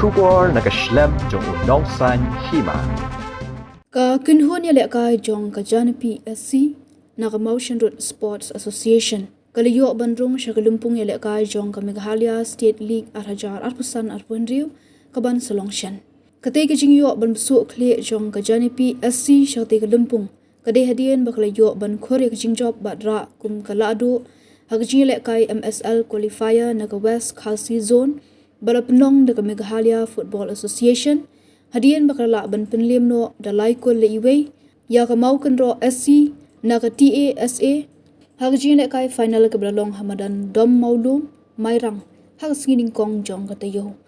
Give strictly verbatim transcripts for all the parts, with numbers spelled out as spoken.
Khubor na ka shlem jong u Nongsaiñ Hima. Ka kynhun ïalehkai jong ka Janapi S C na ka Mawshynrut Sports Association ka la ïoh ban rung sha ka lympung ïalehkai jong ka Meghalaya State League ar hajar arphew san arphew hynriew ka ban sa long shen. Katei ka jingïoh ban bsuh khlieh jong ka Janapi S C sha katei ka lympung ka dei hadien ba ka la ïoh ban khur ïa ka jingjop bad rah kum ka lahduh ha ka jingïalehkai M S L qualifier na ka West Khasi Zone ba la pynlong da ka Meghalaya Football Association, hadien ba ka la lah ban pynliem noh da lai kol la iwei ïa ka Mawkynroh S C na ka T A S A ha ka jingïalehkai final kaba la long ha madan Dom Mawlum, Mairang, ha ka sngi nyngkong jong ka taïew.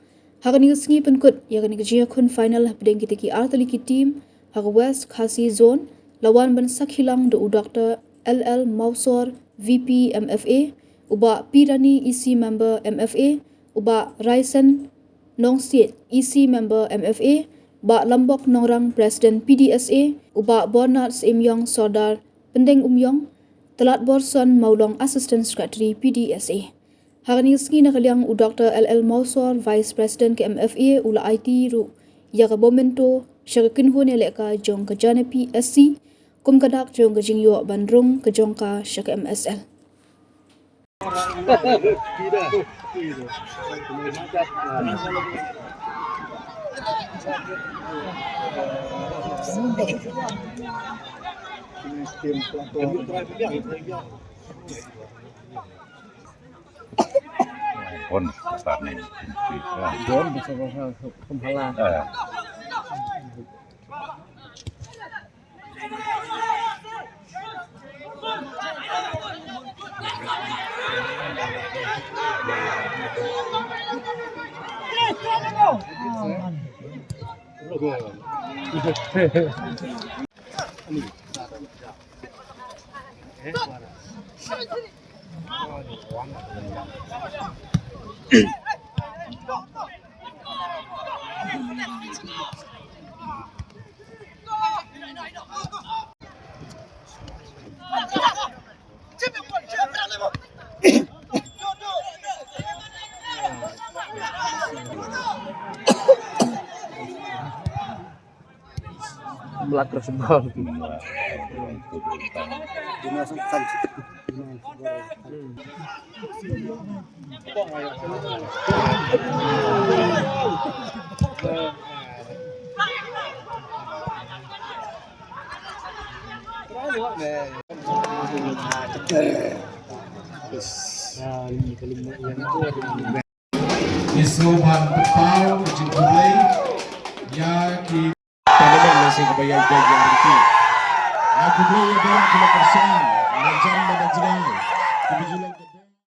Ha kane ka sngi pynkut ïa kane ka jingïakhun final hapdeng kita ki artylli ki team ha ka West Khasi Zone, la wan ban sakhi lang da u Doctor L L Mawsor, V P M F A, u Bah P Rani, E C member M F A, u Bah Raisen Nongsiej, E C member M F A, Bah Lambok Nongrang, President P D S A, u Bah Bernard Syiemiong Sordar, Pyndengumiong, Tlatborson Mawlong, Assistant Secretary P D S A. Ha kane ka sngi na ka liang u Doctor L L Mawsor, Vice President ka M F A, u la aiti ruh ïa ka memento sha ka kynhun ïalehkai jong ka Janapi S C kum ka dak jong ka jingïoh ban rung ka jong ka sha ka M S L. Bon, besar ni. Bon, besar, besar, kepala. Eh. Melak terus bang. Ki sngewbha ban pynpaw ka jingkhublei ïa ki. Tang ba masi kaba ïa ïa ïa riti. Ïa khublei ïa baroh ki nongkyrshan na jan bad na jngai. Ki